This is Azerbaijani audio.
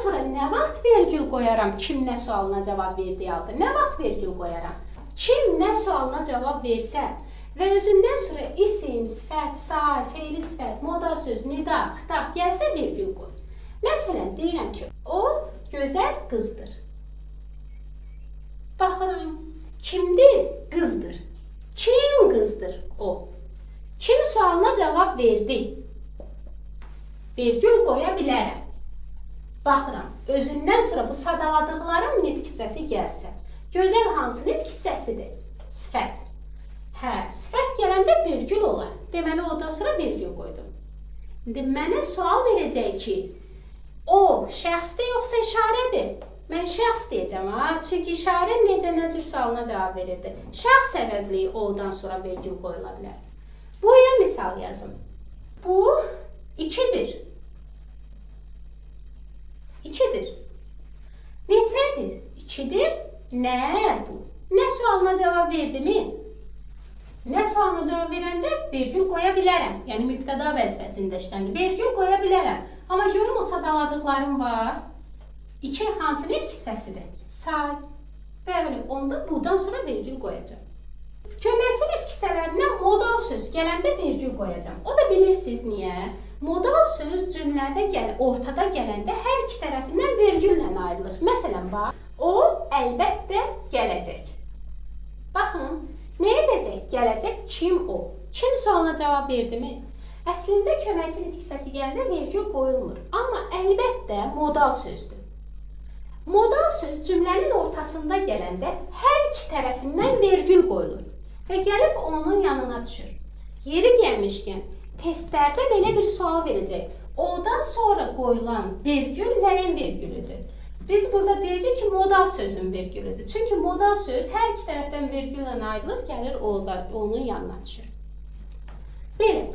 sonra nə vaxt vergül qoyaram? Kim nə sualına cavab verdiyi halda. Nə vaxt vergül qoyaram? Kim nə sualına cavab versə və özündən sonra isim, sifət, say, feili sifət, modal söz, nida, xitab gəlsə vergül qoy. Məsələn, deyirəm ki, o gözəl qızdır. Baxıram, kimdir? Qızdır. Kim qızdır? O. Kim sualına cavab verdi? Vergül qoya bilərəm. Baxıram, özündən sonra bu sadaladıqlarım nitq hissəsi gəlsə. Gözəl hansı nitq hissəsidir? Sifət. Hə, sifət gələndə vergül olar. Deməli, odan sonra vergül qoydum. İndi mənə sual verəcək ki, o şəxsdir yoxsa işarədir? Mən şəxs deyəcəm, ha? Çünki işarə necə, nə cür sualına cavab verirdi. Şəxs əvəzliyi odan sonra vergül qoyula bilər. Buya misal yazım. Bu 2-dir. 2-dir. Neçədir? 2-dir. Nə bu? Nə sualına cavab verdimi? Nə sualına cavab verəndə vergül qoya bilərəm. Yəni mübtəda vəzifəsində işlənir. Vergül qoya bilərəm. Amma görüm o sadaladıqlarım var. 2 hansı nitq hissəsidir? Say. Bəli, onda budan sonra vergül qoyacağam. Köməkçi nitq hissələrindən modal söz gələndə vergül qoyacağam. O da bilirsiniz niyə? Modal söz cümlədə ortada gələndə hər iki tərəfindən vergüllə ayrılır. Məsələn, bax, o əlbəttə gələcək. Baxın, nə edəcək? Gələcək kim o? Kim sualına cavab verdimi? Əslində köməkçi nitq hissəsi gələndə vergül qoyulmur. Amma əlbəttə modal sözdür. Modal söz cümlənin ortasında gələndə hər iki tərəfindən vergül qoyulur və gəlib onun yanına düşür. Yeri gəlmişkən, testlərdə belə bir sual verəcək. Odan sonra qoyulan vergül nəyin vergülüdür? Biz burada deyəcək ki, modal sözün vergülüdür. Çünki modal söz hər iki tərəfdən vergüllə ayrılır, gəlir onun yanına düşür. Belə,